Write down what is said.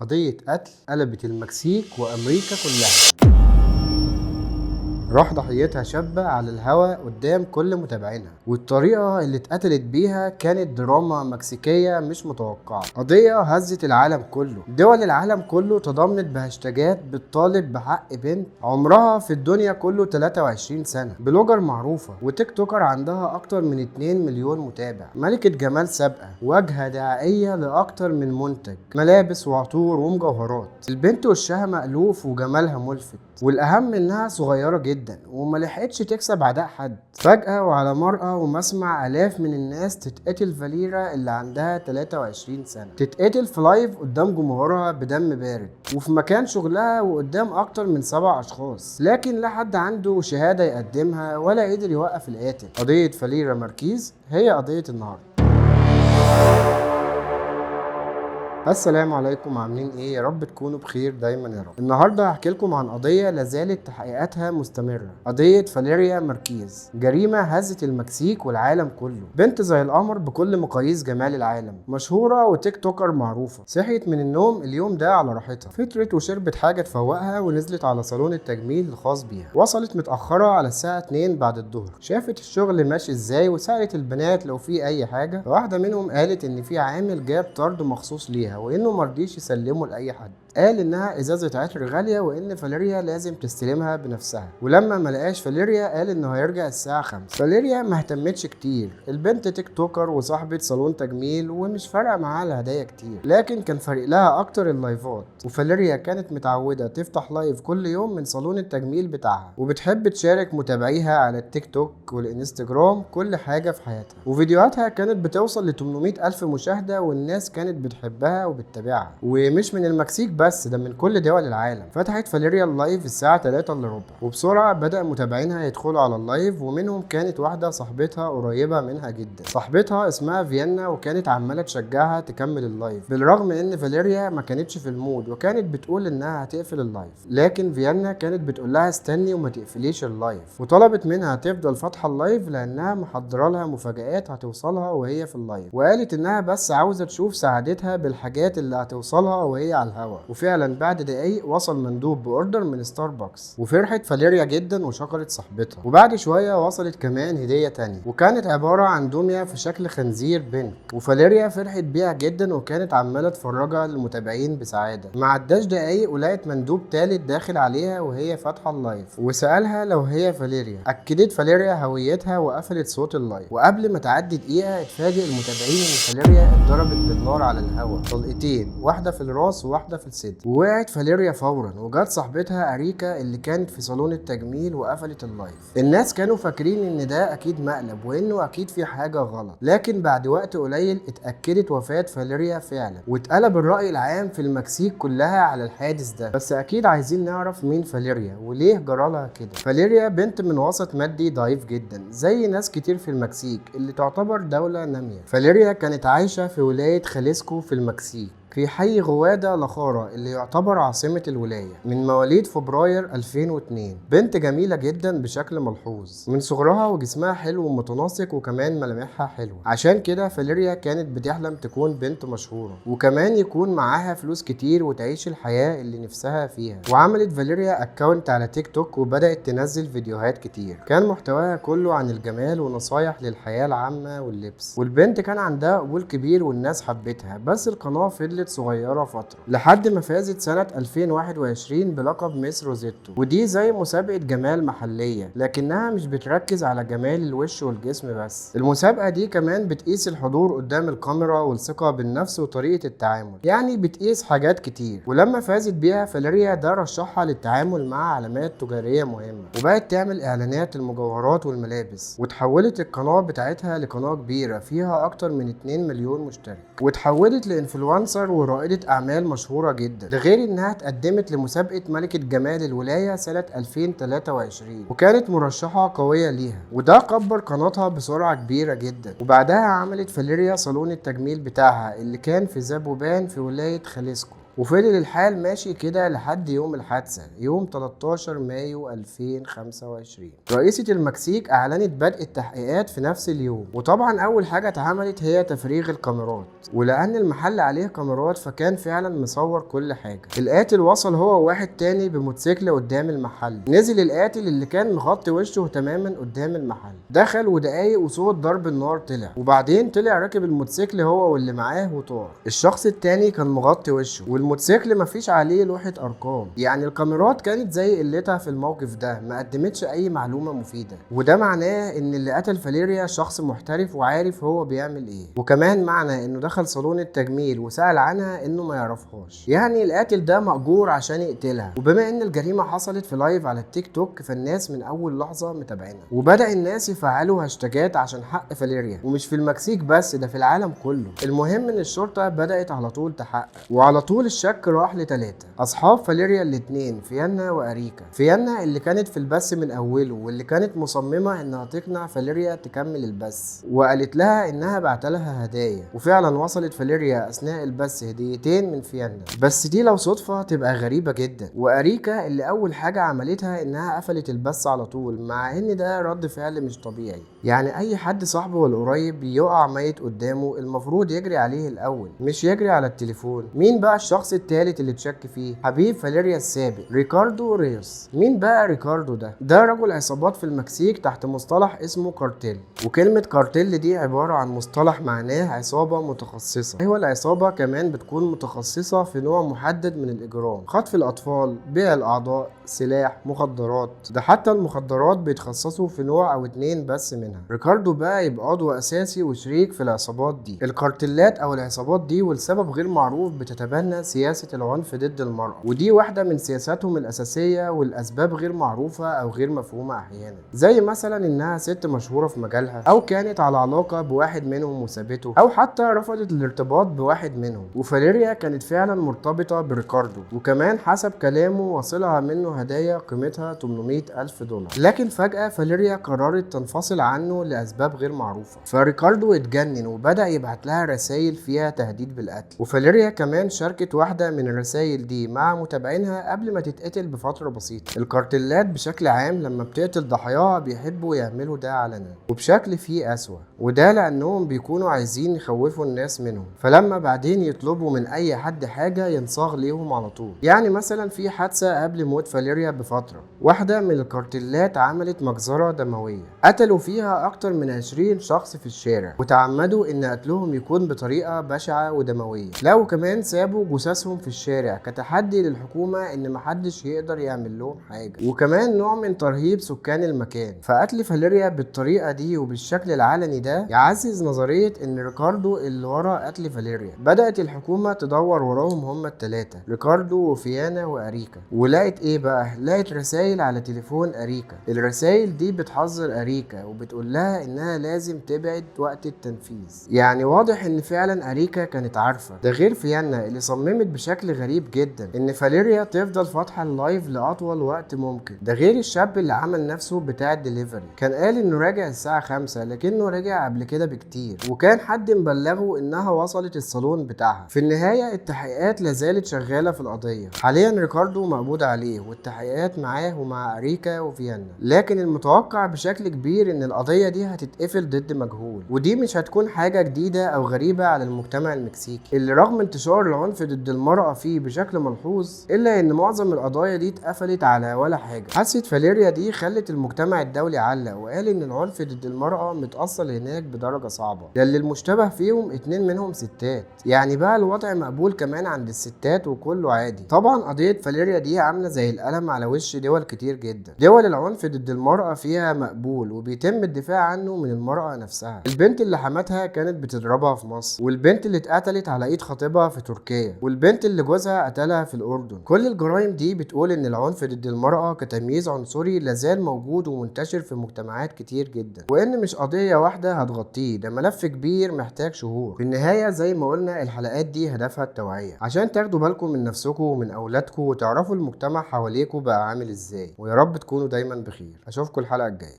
قضية قتل قلبت المكسيك وأمريكا كلها. راح ضحيتها شابة على الهوا قدام كل متابعينها، والطريقة اللي اتقتلت بيها كانت دراما مكسيكية مش متوقعة. قضية هزت العالم كله، دول العالم كله تضامنت بهاشتاجات بتطالب بحق بنت عمرها في الدنيا كله 23 سنة، blogger معروفة و TikToker عندها أكتر من 2 مليون متابع، ملكة جمال سابقة، واجهة دعائية لأكتر من منتج ملابس وعطور ومجوهرات. البنت وشها مألوف وجمالها ملفت، والأهم إنها صغيرة جدا وما لحقتش تكسب عداء حد. فجأة وعلى مرأى ومسمع آلاف من الناس تتقتل فاليرا اللي عندها 23 سنة، تتقتل في live قدام جمهورها بدم بارد وفي مكان شغلها وقدام أكتر من 7 أشخاص، لكن لا حد عنده شهادة يقدمها ولا قدر يوقف القاتل. قضية فاليرا ماركيز هي قضية النهاردة. السلام عليكم، عاملين ايه؟ يا رب تكونوا بخير دايما يا رب. النهارده هحكي لكم عن قضية لازالت تحقيقاتها مستمرة، قضية فاليريا ماركيز، جريمة هزت المكسيك والعالم كله. بنت زي القمر بكل مقاييس جمال العالم، مشهورة و TikToker معروفة. صحيت من النوم اليوم ده على راحتها، فطرت وشربت حاجة تفوقها ونزلت على صالون التجميل الخاص بيها. وصلت متاخرة على الساعة 2 بعد الظهر، شافت الشغل ماشي ازاي وسالت البنات لو في اي حاجة. واحدة منهم قالت ان في عامل جاب طرد مخصوص ليها وانه مرضيش يسلمه لاي حد، قال انها ازازة عطر غالية وان فاليريا لازم تستلمها بنفسها. ولما ما لقاش فاليريا قال انه هيرجع الساعة 5. فاليريا ما اهتمتش كتير، البنت TikToker وصاحبه صالون تجميل ومش فارقه معاها الهدايا كتير، لكن كان فارق لها اكتر اللايفات. وفاليريا كانت متعوده تفتح live كل يوم من صالون التجميل بتاعها، وبتحب تشارك متابعيها على التيك توك والانستجرام كل حاجة في حياتها، وفيديوهاتها كانت بتوصل ل 800 الف مشاهده والناس كانت بتحبها وبتتابعها، ومش من المكسيك بس، ده من كل دول العالم. فتحت فاليريا ال live الساعة 2:45، وبسرعة بدأ متابعينها يدخلوا على ال live، ومنهم كانت واحدة صاحبتها قريبة منها جدا، صاحبتها اسمها فيينا، وكانت عمالة تشجعها تكمل ال live بالرغم ان فاليريا ما كانتش في ال mood وكانت بتقول انها هتقفل ال live، لكن فيينا كانت بتقول لها استني وما تقفليش ال live، وطلبت منها تفضل فاتحة ال live لانها محضرة لها مفاجآت هتوصلها وهي في ال live، وقالت انها بس عاوزة تشوف سعادتها بالحاجات اللي هتوصلها وهي على الهوا. وفعلا بعد دقايق وصل مندوب ب order من ستاربكس، وفرحت فاليريا جدا وشكرت صاحبتها. وبعد شوية وصلت كمان هديه تانية، وكانت عبارة عن دمية في شكل خنزير pink، وفاليريا فرحت بيها جدا وكانت عماله تفرجها للمتابعين بسعادة. ما عداش دقايق ولقت مندوب تالت داخل عليها وهي فاتحة ال live، وسالها لو هي فاليريا. اكدت فاليريا هويتها وقفلت صوت ال live. وقبل ما تعدي دقيقة اتفاجئ المتابعين ان فاليريا اتضربت بالنار على الهوا طلقتين، واحدة في الراس وواحدة في الصدر. ووقعت فاليريا فورا، وجات صاحبتها اريكا اللي كانت في صالون التجميل وقفلت ال live. الناس كانوا فاكرين ان ده اكيد مقلب وانه اكيد في حاجة غلط، لكن بعد وقت قليل اتاكدت وفاه فاليريا فعلا، واتقلب الراي العام في المكسيك كلها على الحادث ده. بس اكيد عايزين نعرف مين فاليريا وليه جرالها كده. فاليريا بنت من وسط مادي ضعيف جدا زي ناس كتير في المكسيك اللي تعتبر دولة ناميه. فاليريا كانت عايشه في ولاية خاليسكو في المكسيك، في حي غوادا لاخارا اللي يعتبر عاصمة الولاية، من مواليد فبراير 2002. بنت جميلة جدا بشكل ملحوظ من صغرها، وجسمها حلو ومتناسق وكمان ملامحها حلوة. عشان كده فاليريا كانت بتحلم تكون بنت مشهورة وكمان يكون معاها فلوس كتير وتعيش الحياة اللي نفسها فيها. وعملت فاليريا account على تيك توك وبدأت تنزل فيديوهات كتير، كان محتواها كله عن الجمال ونصايح للحياة العامة واللبس. والبنت كان عندها قبول كبير والناس حبتها، بس القناة فضلت صغيرة فترة لحد ما فازت سنة 2021 بلقب ميس روزيتو، ودي زي مسابقة جمال محلية لكنها مش بتركز على جمال الوش والجسم بس. المسابقة دي كمان بتقيس الحضور قدام الكاميرا والثقة بالنفس وطريقة التعامل، يعني بتقيس حاجات كتير. ولما فازت بيها فاليريا ده رشحها للتعامل مع علامات تجارية مهمة، وبقت تعمل اعلانات المجوهرات والملابس، وتحولت القناة بتاعتها لقناة كبيرة فيها اكتر من 2 مليون مشترك، وتحولت ل influencer ورائدة أعمال مشهورة جدا. ده غير إنها اتقدمت لمسابقة ملكة جمال الولاية سنة 2023 وكانت مرشحة قوية ليها، وده كبر قناتها بسرعة كبيرة جدا. وبعدها عملت فاليريا صالون التجميل بتاعها اللي كان في زابوبان في ولاية خاليسكو. وفضل الحال ماشي كده لحد يوم الحادثة، يوم 13 مايو 2025. رئيسة المكسيك أعلنت بدء التحقيقات في نفس اليوم، وطبعا أول حاجة اتعملت هي تفريغ الكاميرات، ولأن المحل عليه كاميرات فكان فعلا مصور كل حاجة. القاتل وصل هو وواحد تاني بموتوسيكل قدام المحل، نزل القاتل اللي كان مغطي وشه تماما قدام المحل، دخل ودقايق وصوت ضرب النار طلع، وبعدين طلع راكب الموتوسيكل هو واللي معاه وطار. الشخص التاني كان مغطي وشه والموتوسيكل مفيش عليه لوحة ارقام، يعني الكاميرات كانت زي قلتها في الموقف ده، ما قدمتش اي معلومة مفيدة. وده معناه ان اللي قتل فاليريا شخص محترف وعارف هو بيعمل ايه، وكمان معنى انه دخل صالون التجميل وسأل عنها انه ما يعرفهاش، يعني القاتل ده مأجور عشان يقتلها. وبما ان الجريمة حصلت في live على التيك توك فالناس من اول لحظة متابعينها، وبدأ الناس يفعلوا هاشتاجات عشان حق فاليريا، ومش في المكسيك بس، ده في العالم كله. المهم ان الشرطة بدأت على طول تحقق، وعلى طول الشك راح لثلاثة اصحاب فاليريا الاثنين، فيانا واريكا. فيانا اللي كانت في البث من اوله، واللي كانت مصممة انها تقنع فاليريا تكمل البث، وقالت لها انها بعتلها هدايا، وفعلا وصلت فاليريا اثناء البث هديتين من فيانا، بس دي لو صدفة تبقى غريبة جدا. واريكا اللي اول حاجة عملتها انها قفلت البث على طول، مع ان ده رد فعل مش طبيعي، يعني اي حد صاحبه والقريب يقع ميت قدامه المفروض يجري عليه الاول، مش يجري على التليفون. مين بقى الشخص الثالث اللي اتشك فيه؟ حبيب فاليريا السابق ريكاردو ريوس. مين بقى ريكاردو ده؟ ده رجل عصابات في المكسيك تحت مصطلح اسمه كارتيل، وكلمة كارتيل دي عبارة عن مصطلح معناه عصابة متخصصة. ايوه العصابة كمان بتكون متخصصة في نوع محدد من الإجرام، خطف الأطفال، بيع الأعضاء، سلاح، مخدرات، ده حتى المخدرات بيتخصصوا في نوع أو اتنين بس منها. ريكاردو بقى يبقى عضو أساسي وشريك في العصابات دي. الكارتيلات أو العصابات دي ولسبب غير معروف بتتبنى سياسة العنف ضد المرأة، ودي واحدة من سياساتهم الأساسية، والأسباب غير معروفة أو غير مفهومة أحيانا، زي مثلا إنها ست مشهورة في مجالها، أو كانت على علاقة بواحد منهم وسابته، أو حتى رفضت الارتباط بواحد منهم. وفاليريا كانت فعلا مرتبطة بريكاردو، وكمان حسب كلامه وصلها منه هدايا قيمتها 800 ألف دولار. لكن فجأة فاليريا قررت تنفصل عنه لأسباب غير معروفة، فريكاردو اتجنن وبدأ يبعت لها رسائل فيها تهديد بالقتل. وفاليريا كمان شاركت واحدة من الرسائل دي مع متابعينها قبل ما تتقتل بفترة بسيطة. الكارتيلات بشكل عام لما بتقتل ضحاياها بيحبوا يعملوا ده علنا وبشكل فيه أسوأ، وده لأنهم بيكونوا عايزين يخوفوا الناس منهم، فلما بعدين يطلبوا من أي حد حاجة ينصاغ ليهم على طول. يعني مثلا في حادثة قبل موت فاليريا بفترة، واحدة من الكارتيلات عملت مجزرة دموية قتلوا فيها أكتر من 20 شخص في الشارع، وتعمدوا إن قتلهم يكون بطريقة بشعة ودموية، لا وكمان سابوا جثثهم في الشارع كتحدي للحكومة إن محدش يقدر يعمل لهم حاجة، وكمان نوع من ترهيب سكان المكان. فقتل فاليريا بالطريقة دي وبالشكل العلني ده يعزز نظرية إن ريكاردو اللي ورا قتل فاليريا. بدأت الحكومة تدور وراهم هما التلاتة، ريكاردو وفيانا وأريكا، ولقت إيه بقى؟ لقت رسائل على تليفون أريكا. الرسائل دي بتحذر أريكا وبتقول لها إنها لازم تبعد وقت التنفيذ، يعني واضح إن فعلا أريكا كانت عارفة. ده غير فيانا اللي صممت بشكل غريب جدا إن فاليريا تفضل فاتحة ال live لأطول وقت ممكن. ده غير الشاب اللي عمل نفسه بتاع الدليفري، كان قال إنه راجع الساعة 5 لكنه رجع قبل كده بكتير، وكان حد مبلغه إنها وصلت الصالون بتاعها. في النهاية التحقيقات لازالت شغالة في القضية. حاليا ريكاردو مقبوض عليه والتحقيقات معاه ومع أريكا وفيانا، لكن المتوقع بشكل كبير إن القضية دي هتتقفل ضد مجهول، ودي مش هتكون حاجة جديدة أو غريبة على المجتمع المكسيكي اللي رغم انتشار العنف ضد المرأة فيه بشكل ملحوظ، إلا إن معظم القضايا دي اتقفلت على ولا حاجة. حادثة فاليريا دي خلت المجتمع الدولي علق وقال إن العنف ضد المرأة متأصل هناك بدرجة صعبة، ده اللي المشتبه فيهم 2 منهم ستات، يعني بقى الوضع مقبول كمان عند الستات وكله عادي. طبعا قضية فاليريا دي عاملة زي القلم على وش دول كتير جدا، دول العنف ضد المرأة فيها مقبول وبيتم الدفاع عنه من المرأة نفسها. البنت اللي حماتها كانت بتضربها في مصر، والبنت اللي اتقتلت على ايد خطيبها في تركيا، والبنت اللي جوزها قتلها في الأردن. كل الجرائم دي بتقول ان العنف ضد المرأة كتمييز عنصري لازال موجود ومنتشر في مجتمعات كتير جدا، وان مش قضية واحدة هتغطيه، ده ملف كبير محتاج شهور. في النهاية زي ما قلنا الحلقات دي هدفها التوعية عشان تاخدوا بالكم من نفسكم ومن أولادكم وتعرفوا المجتمع حواليكم بقى عامل ازاي، ويا رب تكونوا دايما بخير. اشوفكم الحلقة الجاية.